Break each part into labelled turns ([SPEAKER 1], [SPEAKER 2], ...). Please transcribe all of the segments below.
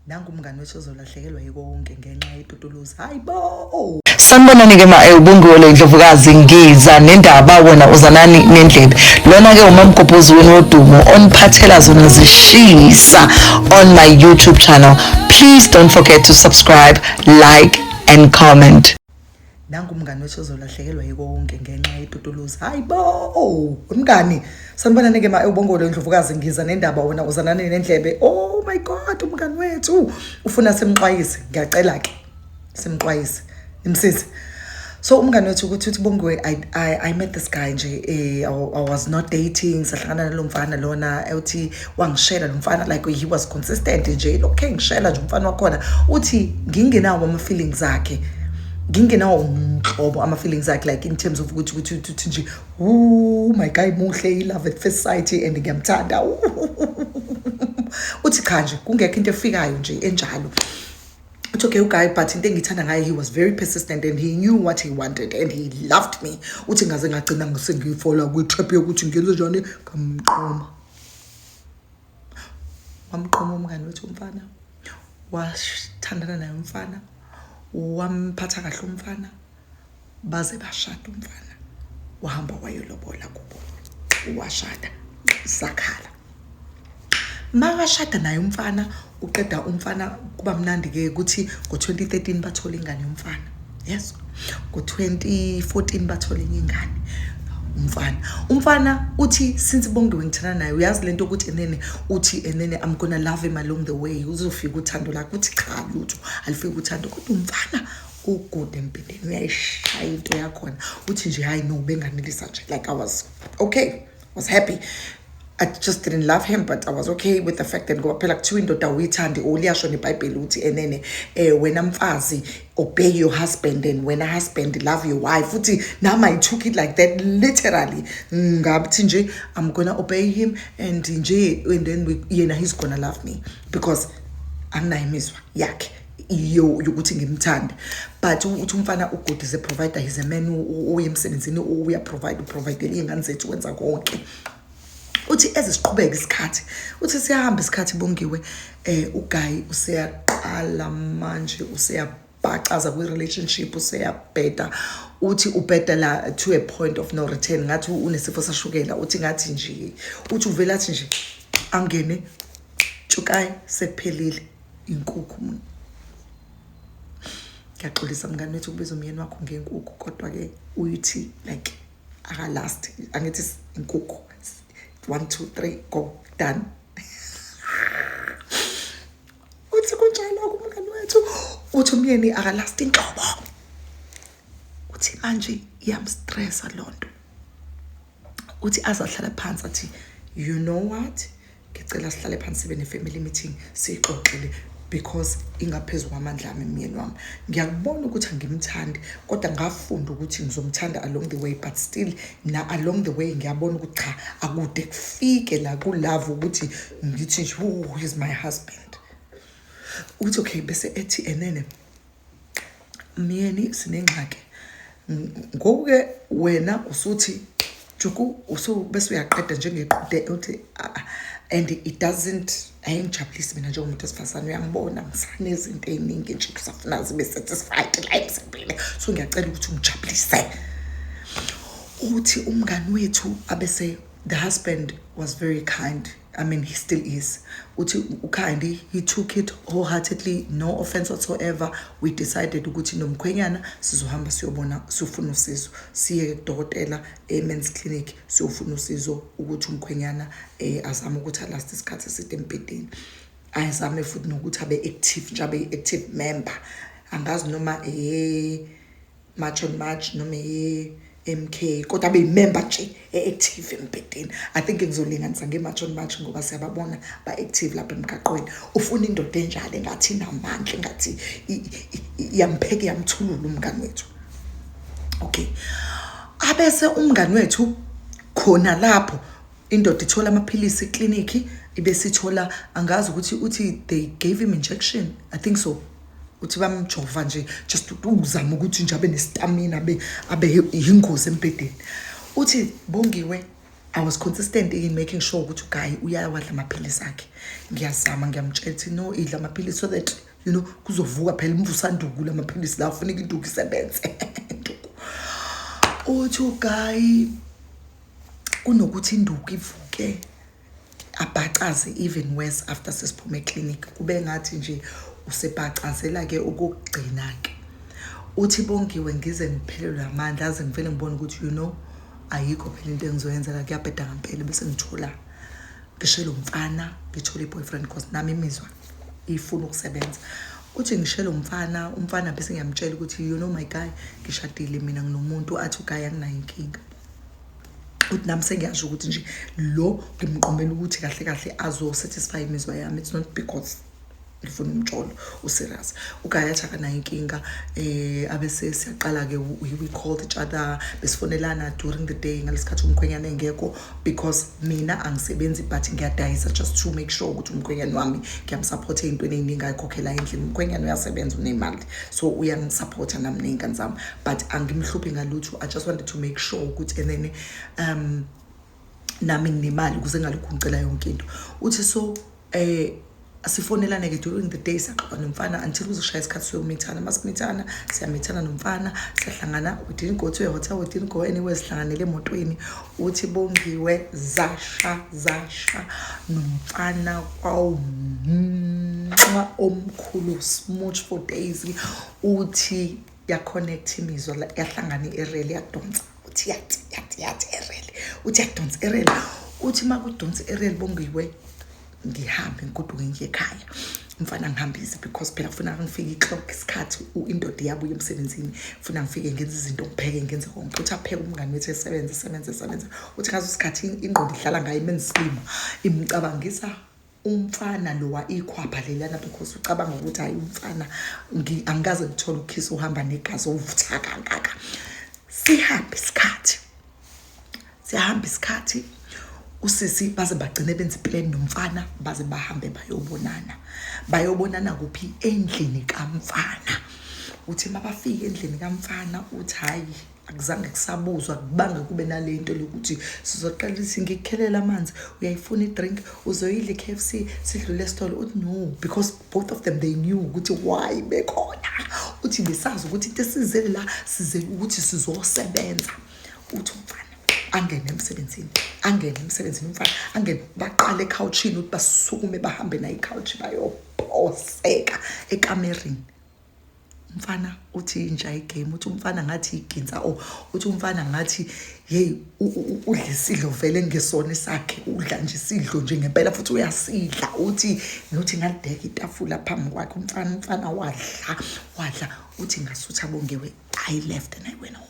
[SPEAKER 1] Nangu umngani wethu ozolahlekelwa yikonke ngenxa yetutuluzi. Hayi bo!
[SPEAKER 2] Sanibonani-ke ma Ubungiwe le Ndlovukazi, ngiza nendaba, wena uzanani nendlebe. Lona-ke umamgobhozi wenu wodumo oniphathela zona zishisa on my YouTube channel. Please don't forget to subscribe, like and comment.
[SPEAKER 1] Nangu umngani wethu ozolahlekelwa yikonke ngenxa yetutuluzi. Hayi bo! Umngani, sanibonani-ke ma Ubungiwe le Ndlovukazi, ngiza nendaba, wena uzanani nendlebe. Oh my God, umngani wethu ufuna simxwayise. Ngiyacela-ke simxwayise, imsize. So umngani wethu ukuthi uthi, "Bongiwe, I met this guy nje, I was not dating, sahlangana nalo mfana lona." Uthi wangishela lo mfana, like he was consistent nje, lokho engishela nje umfana wakhona. Uthi ngingenawo ama-feelings akhe, ngingenawo nhlobo ama-feelings akhe, like in terms of ukuthi nje, "Oh my guy muhle, i-love at first sight and ngiyamthanda." Uthi cha nje, kungekho into efikayo nje enjalo. Uthi okay, uguy, but into engithanda ngaye, he was very persistent and he knew what he wanted and he loved me. Uthi ngaze ngagcina sengiyifola kwi-trap yokuthi ngenze njani, ngamqoma. Wamqoma umngani wethu umfana, wathandana naye umfana, wamphatha kahle umfana, baze bashada. Umfana wahamba wayolobola kubo, washada, sakhala. Makashada naye umfana, uqeda umfana, kuba mnandi-ke ukuthi ngo-2013 bathola ingane yomfana. Yes, ngo-2014 bathola enye ingane umfana. Umfana uthi, "Since Bongiwe ngithanda naye, uyazi lento ukuthi enene," uthi enene, "I'm gonna love him along the way, uzofika uthando lakhe." Uthi cha, lutho, alifika uthando, kodwa umfana ugood empilweni, uyayishaya into yakhona. Uthi nje hayi no, benganelisa nje, like I was okay, was happy. I just didn't love him, but I was okay with the fact that, ngoba phela kuthiwa indoda uyithande, or liyasho neBhayibheli ukuthi enene wena mfazi, obey your husband, and wena husband, love your wife. Futhi nami I took it like that literally, ngathi nje I'm gonna obey him and nje and then yena he's gonna love me, because anginayo imizwa yakhe yokuthi ngimthande. But uthi umfana ugood, is a provider, he's a man uye emsebenzini, uyaprovide, uprovidele iy'ngane zethu, wenza konke. Uthi ezisiqhubeka isikhathi, uthi siyahamba isikhathi, Bongiwe, uguy useyaqala manje useyabhacaza kwi-relationship, useyabheda. Uthi ubheda la to a point of no return, ngathi unesifo sashukela. Uthi ngathi nje, uthi uvela athi nje angene tshukayi, sekuphelile, inkukhu. Ngiyaxolisa mngani wethu ukubiza umyeni wakho ngenkukhu, kodwa-ke uyithi like akalast, angithi inkukhu, one, two, three, go, done. Uthi kunjalo kumngani wethu, uthi umyeni akalast inhlobo. Uthi manje iyamstressa loo nto. Uthi azahlala phansi athi, "You know what, ngicela sihlale phansi, sibe ne-family meeting, siyixoxele, because ingaphezu kwamandla ami. Myeni wami ngiyakubona ukuthi angimthandi, kodwa ngafunda ukuthi ngizomthanda along the way, but still na along the way ngiyabona ukuthi cha, akude kufike la kulove ukuthi ngithi nje, 'Oh, he's my husband.'" Uthi okay, bese ethi enene, "Myeni, sinengxaki ngoku-ke, wena usuthi juku usu bese uyaqeda njengeqhude." Uthi, "Ah, ah, and it doesn't, ayingijabulisi mina njengomuntu wesifazane. Uyangibona, ngisanezinto ey'ningi nje kusafuna zibe satisfied la emzimbeni, so ngiyacela ukuthi ungijabulise." Uthi umngani wethu abese, the husband was very kind, I mean, he still is. Uthi ukind, he took it wholeheartedly, no offense whatsoever. We decided ukuthi nomkhwenyana sizohamba siyobona, siyofuna usizo, siye kudokotela e-men's clinic, siyofuna usizo ukuthi umkhwenyana azame ukuthi alast isikhathi eside embhedeni, azame futhi nokuthi abe active nje, abe active member. Angazi noma March on March noma ye-MK, kodwa abe yimember nje e-active embhedeni. I think ngizolinganisa nge-March on March ngoba siyababona ba-active lapha emgaqweni. Ufuna indoda enjalo, engathi inamandla, engathi iyampheka, iyamthulula umngani wethu. Okay, abese umngani wethu khona lapho indoda ithola amaphilisi eklinikhi, ibe sithola, angazi ukuthi uthi they gave him injection, I think so. Uthi bamjova nje, just ukuzama ukuthi nje abe nestamina, abe yingozi embhedeni. Uthi, Bongiwe, I was consistent in making sure ukuthi uguy uyawadla amaphilisi akhe. Ngiyazama, ngiyamtshela ukuthi, "No, idla amaphilisi," so that kuzovuka phela imvusanduku lamaphilisi la, kufuneka induku isebenze, induku. Uthi uguy kunokuthi induku ivuke, abhacaze even worse after sesiphume eclinic, kube ngathi nje usebhacazela-ke okokugcina-ke. Uthi, "Bongiwe, ngize ngiphelelwe amandla, aze ngivele ngibone ukuthi ayikho phela into engizoyenza la, kuyabheda ngempela." Bese ngithola ngishele umfana, ngithole i-boyfriend, because nami imizwa ifuna ukusebenza. Uthi ngishele umfana, umfana bese ngiyamtshela ukuthi, "My guy, ngishadile mina, nginomuntu." Athi uguy anginayo inkinga. Uthi nami sengiyasho ukuthi nje lo ngimqomela ukuthi kahle kahle azo-satisfy imizwa yami, it's not because ngifuna umjolo userious. Uguy athi akanayo inkinga. Abese siyaqala-ke, we called each other, besifonelana during the day ngalesikhathi umkhwenyana engekho, because mina angisebenzi but ngiyadayisa just to make sure ukuthi umkhwenyana wami ngiyamsupport ey'ntweni ey'ningi ayikhokhela endlini. Umkhwenyana uyasebenza, unemali, so uyangisupporta nami ney'ngane zami, but angimhluphi ngalutho. I just wanted to make sure ukuthi and then nami nginemali ukuze ngalokhu ngicela yonke into. Uthi so sifonelane-ke during the day, siyaxoxa nomfana until kuzoshaya isikhathi sokumithana. Masimithana, siyamithana nomfana, siyahlangana. We didn't go to a hotel, we didn't go anywhere, sihlanganele emotweni. Uthi, "Bongiwe, zasha zasha nomfana, kwawumnxa omkhulu, smooch for days." Uthi yaconnect imizwa, yahlangana i-aerial, yadonsa. Uthi yathi yathi yathi aerial, uthi yadonsa aerial. Uthi uma kudonsa i-aerial, Bongiwe, ngihambe ngigoduke ngiye ekhaya. Umfana ngihambise because phela kufuna ngifike i-clock isikhathi, indoda iyabuya emsebenzini, funa ngifike ngenze izinto, ngipheke, ngenze konke. Uthi apheke umngane wethu, esebenze, esebenze, esebenze. Uthi ngaso isikhathi ingqondo ihlala ngayo imensilima, imcabangisa umfana lowa, ikhwapha lelana, because ucabanga ukuthi, hayi, umfana angikaze ngithole ukhisi uhamba negazi ovutha kangaka. Sihambe isikhathi, siyahamba isikhathi, usisi baze bagcine benza iplan nomfana, baze bahambe bayobonana. Bayobonana kuphi? Endlini kamfana. Uthi mabafika endlini kamfana, uthi hayi, akuzange kusabuzwa, kubange kube nale nto lokuthi sizoqala ukuthi ngikukhelela amanzi, uyayifuna i-drink, uzoyidla i-KFC, sidlule esitolo. Uthi no, because both of them, they knew ukuthi why bekhona. Uthi besazi ukuthi into esizele la, size ukuthi sizosebenza. Uthi umfana angene emsebenzini, angene emsebenzini umfana, angene, baqale ekhawuchini ukuthi basukume bahambe naye ikhawuchi, bayophoseka ekamereni. Umfana uthi inja igame. Uthi umfana ngathi iginsa, oh, uthi umfana ngathi hey, udla isidlo vele ngesona esakhe, udla nje isidlo nje ngempela futhi uyasidla. Uthi nothi ngalideka itafula phambi kwakhe umfana, umfana wadla, wadla. Uthi ngasutha, Bongewe, I left and I went home.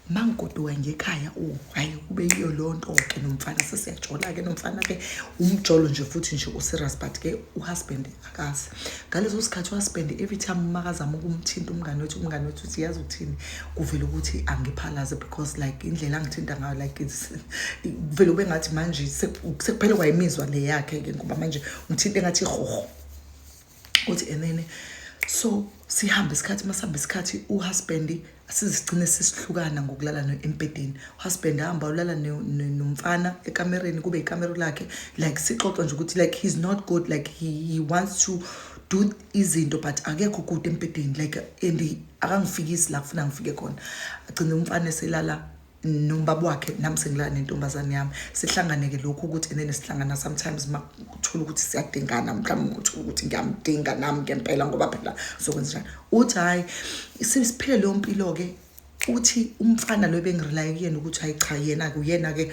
[SPEAKER 1] Mangigoduka ngekhaya, oh hayi, kube yiyo leyo nto-ke nomfana, sesiyajola-ke nomfana-ke, umjolo nje futhi nje userious, but-ke uhusband akazi ngaleso sikhathi. Uhusband every time makazama ukumthinta umngane wethu, umngane wethu uthi, "Yazi ukuthini, kuvele ukuthi angiphalaze, because like indlela angithinta ngayo, like kuvele ube ngathi manje sekuphele kwayimizwa le yakhe-ke, ngoba manje ngithinte ngathi ihoho." Uthi and then so sihambe isikhathi, masihamba isikhathi, uhusband sizigcine sesihlukana ngokulala embhedeni. Uhusband ahamba ulala nomfana ekamereni, kube ikamero lakhe. Like sixoxa nje ukuthi like he's not good, like he wants to do izinto but akekho good embhedeni, like and akangifikisi la kufuna ngifike khona. Agcine umfana eselala nombaba wakhe, nami sengilala nentombazane yami. Sihlangane-ke lokhu ukuthi and then sihlangana sometimes ma uthola ukuthi siyadingana, mhlawumbe uthola ukuthi ngiyamdinga nami ngempela, ngoba phela sokwenza njani. Uthi hhayi, siphile leyo mpilo-ke. Uthi umfana lo bengirelaye kuyena ukuthi hayi cha, yena-ke uyena-ke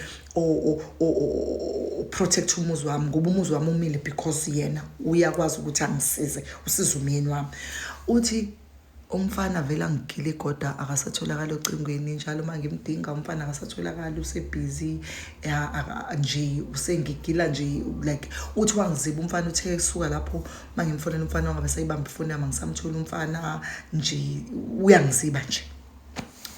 [SPEAKER 1] protect umuzi wami, ngoba umuzi wami umile because yena uyakwazi ukuthi angisize, usize umyeni wami. Uthi umfana vele angigile igoda, akasatholakali ocingweni njalo uma ngimdinga. Umfana akasatholakali, usebhizi nje, usengigila nje. Like uthi wangiziba umfana. Uthe kusuka lapho uma ngimfonela umfana, wangabe sayibamba ifoni yami, angisamtholi umfana nje, uyangiziba nje.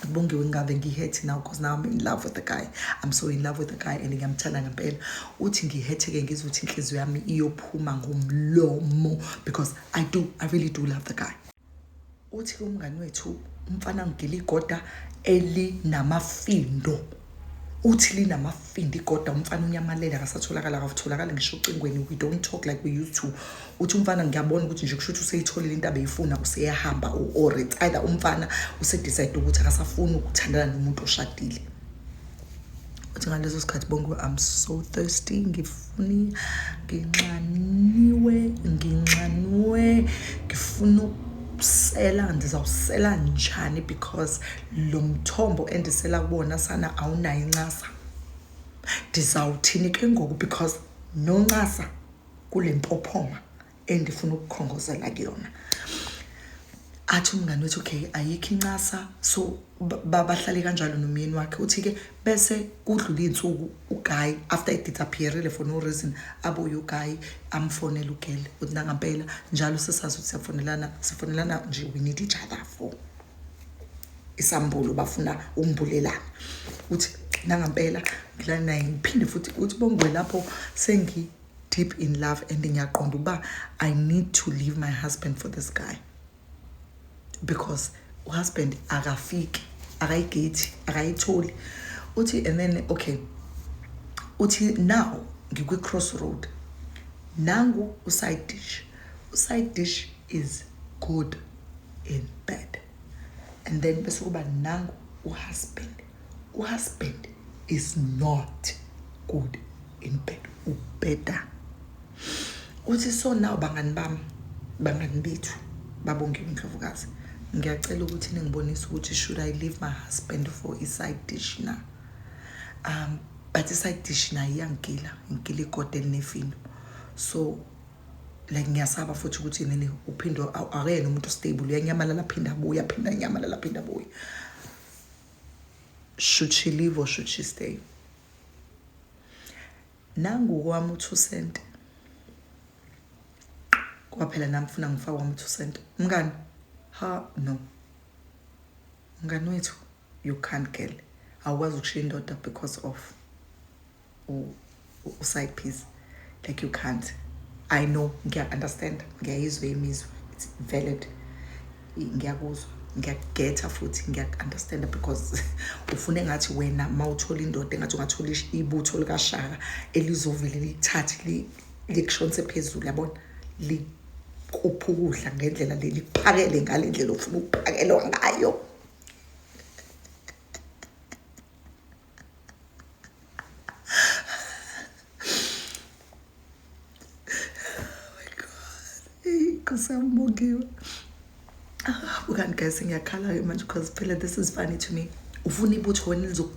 [SPEAKER 1] Bongiwe, ngabe ngihurte now, because now I'm in love with the guy. I'm so in love with the guy and ngiyamthanda ngempela. Uthi ngihurte-ke, ngizwe ukuthi inhliziyo yami iyophuma ngomlomo, because I really do love the guy. Uthi umngani wethu, umfana ngigila igoda elinamafindo. Uthi linamafindi kodwa umfana unyamalele, akasatholakala, akatholakali ngisho ocingweni. We don't talk like we used to. Uthi umfana ngiyabona ukuthi nje kusho ukuthi useyitholile into abeyifuna, useyahamba, or it's either umfana usedecide ukuthi akasafuni ukuthandana nomuntu oshadile. Uthi ngaleso sikhathi, Bonke, I'm so thirsty, ngifuni, nginxaniwe, nginxanwe, ngifuna ukusela. Ndizawusela njani? Because lo mthombo endisela kuwona sana awunayo incasa. Ndizawuthini ke ngoku? Because noncasa kule mpophoma endifuna ukukhongozela kuyona. Athi umngane wethu, okay, ayikho incasa. So bahlale kanjalo nomyeni wakhe. Uthi-ke bese kudlula iy'nsuku, uguy after edisappearile for no reason, abuye uguy, amfonele ugirl. Uthi nangampela njalo sesazi ukuthi siyafonelana, sifonelana nje, we need each other for isambulo, bafuna ukumbulelana. Uthi nangampela ngilana naye, ngiphinde futhi. Uthi, Bongwe, lapho sengi deep in love and ngiyaqonda ukuba I need to leave my husband for this guy, because uhusband akafiki, akayigethi, akayitholi. Uthi and then, okay, uthi now ngikwi-crossroad. Nangu uside dish, uside dish is good in bed, and then bese kuba nangu uhusband, uhusband is not good in bed, ubheda. Uthi so now, bangani bami, bangani bethu, babonke indlovukazi, ngiyacela ukuthi ningibonise ukuthi should I leave my husband for i-side dish na? But i-side dish nayo iyangigila, ngigila igode elinefindo. So like ngiyasaba futhi ukuthi nini uphinde, akuyena umuntu stable, uyanyamalala, aphinde abuye, aphinde anyamalala, aphinde abuye. Should she leave or should she stay? Nangu kwami u-2 cent kuba phela nami funa ngifake wami u-2 cent. Mngani, ha, no, mngani wethu, you can't, girl. Awukwazi ukushiya indoda because of u-side piece. Like, you can't. I know, ngiya-understand, ngiyayizwa imizwa, it's valid, ngiyakuzwa, ngiyakugetha futhi ngiyaku-understanda, because ufuna engathi wena uma uthola indoda engathi ungathola ibutho likaShaka elizovele lithathe likushonise phezulu, yabona, likupha ukudla ngendlela le, likuphakele ngale ndlela ofuna ukuphakelwa ngayo. Oh my God, Nkosi yami, Bongiwe. Ah, bukani guys, ngiyakhala-ke manje because phela this is funny to me. Ufuna ibutho wena lizo,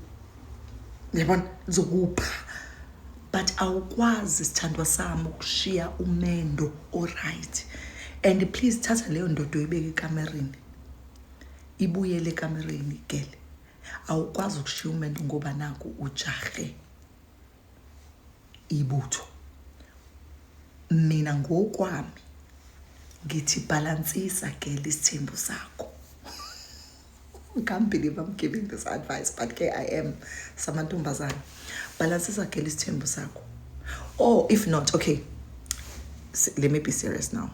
[SPEAKER 1] yabona, lizokupha, but awukwazi, sithandwa sami, ukushiya umendo oright. And please, thatha leyo ndoda uyibeke ekamereni, ibuyele ekamereni, girl. Awukwazi ukushiya umendo ngoba naku ujahe ibutho. Mina ngokwami ngithi balansisa, girl, isithembu sakho. I can't believe I'm giving this advice, but ke I am. Samantombazane, balansisa, girl, isithembu sakho. Or if not, okay, let me be serious now.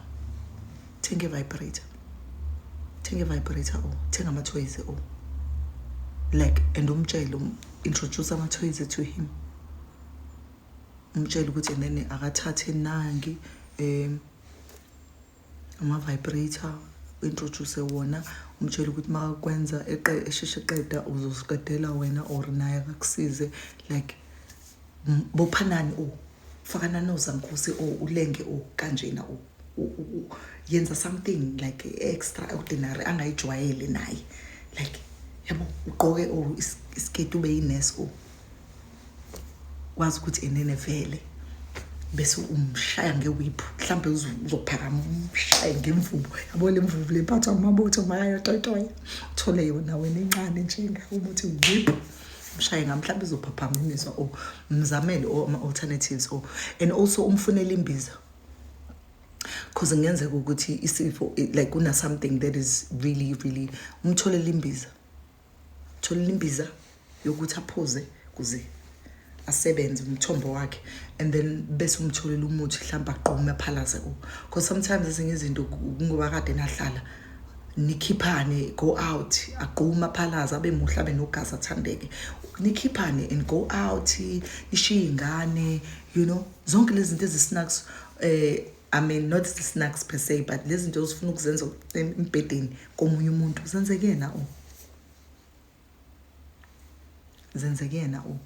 [SPEAKER 1] Thenga i-vibrator, thenga i-vibrator or thenga ama-toys or like, and umtshele, introduce ama-toys to him. Umtshele ukuthi and then akathathe nangi ama-vibrator, introduce wona. Umtshele ukuthi makakwenza eqe esheshe eqeda, uzoziqedela wena or naye akakusize. Like, bophanani o fakanani ozankosi o ulenge o kanjena o yenza something like extraordinary angayijwayele naye. Like, yabo, ugqoke o isiketi, ube yinesi o wazi ukuthi enene vele, bese umshaya ngewhip, mhlawumbe uzophakama, umshaye ngemvubu, yabo, le mvubu lephathwa amabutho mayayotoyitoya. Uthole yona wena encane njenga umuthi whip, umshaye nga, mhlawumbe izophaphama imizwa or mzamele or ama-alternatives or and also umfunele imbiza, cause kungenzeka ukuthi isifo like kuna something that is really really. Umtholele imbiza, tholela imbiza yokuthi aphuze kuze asebenze umthombo wakhe, and then bese umtholela umuthi, mhlawumbe agqume, aphalaze kuwo, because sometimes ezinye izinto kungoba kade nahlala. Nikhiphane, go out, agquma phalaza abe muhle abe nogazi athandeke. Nikhiphane and go out, nishiye ingane, you know, zonke lezi zinto ezi-snacks, I mean not the snacks per se, but lezi zinto ozifuna ukuzenza embhedeni komunye umuntu zenze kuyena o. Zenze kuyena o.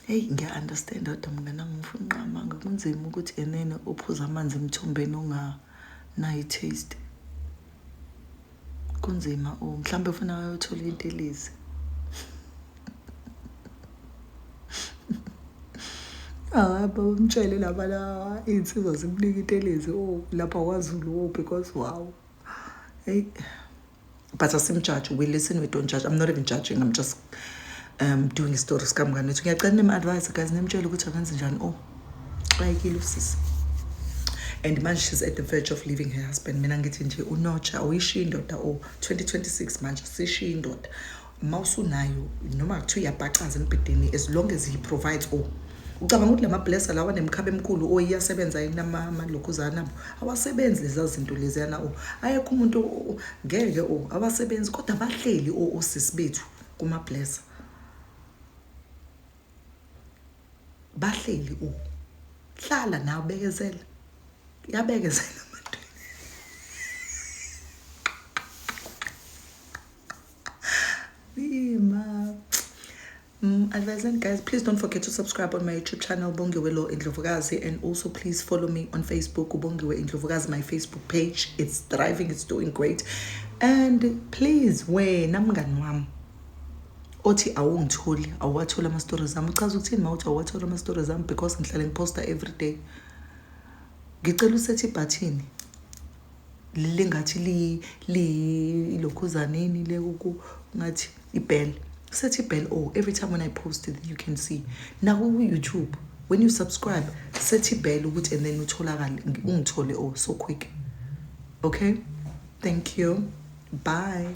[SPEAKER 1] Hey, ngiya-understand kodwa mngani wami, ngifuna unqamanga kunzima ukuthi enene uphuze amanzi emthombeni onganayo i-taste. Kunzima o, mhlawumbe ufuna uyothola intelezi. Ah, bamtshele laba la iy'nsizwa zimnika intelezi oh lapha kwaZulu oh because wow. Hey. But asimjudge, we listen, we don't judge. I'm not even judging, I'm just doing a story sikamngane wethu. Ngiyacela nim-advise guys, nimtshele ukuthi akenze njani. Oh, xayekile usisi. And manje she's at the verge of leaving her husband. Mina ngithi nje unotsha awuyishiyi indoda oh 2026 manje sishiya indoda. Mawusunayo noma kuthiwa uyabhacaza embhedeni as long as he provides oh. Ucabanga ukuthi lama blesser lawa nemkhaba emkhulu oh iyasebenza yini amalokhuzana abo? Awasebenzi leza zinto leziyana oh. Ayekho umuntu ngeke oh awasebenzi kodwa bahleli oh osisi bethu kuma blesser. Bahleli oh. Hlala nawe bekezela. Yabekezela abantu. Ma. Advising guys, please don't forget to subscribe on my YouTube channel Bongiwe Lo Indlovukazi, and also please follow me on Facebook Bongiwe Indlovukazi, my Facebook page. It's thriving, it's doing great. And please, wena mngani wami othi awungitholi, awuwatholi ama stories ami, uchaza ukuthini mawuthi awuwatholi ama stories ami because ngihlale ngiposta every day. Ngicela usethi ibhathini lingathi li li lokhuzaneni le ngathi ibell, set ibell oh every time when I post it you can see. Naku YouTube when you subscribe set ibell ukuthi and then utholakale ungithole oh so quick. Okay, thank you, bye.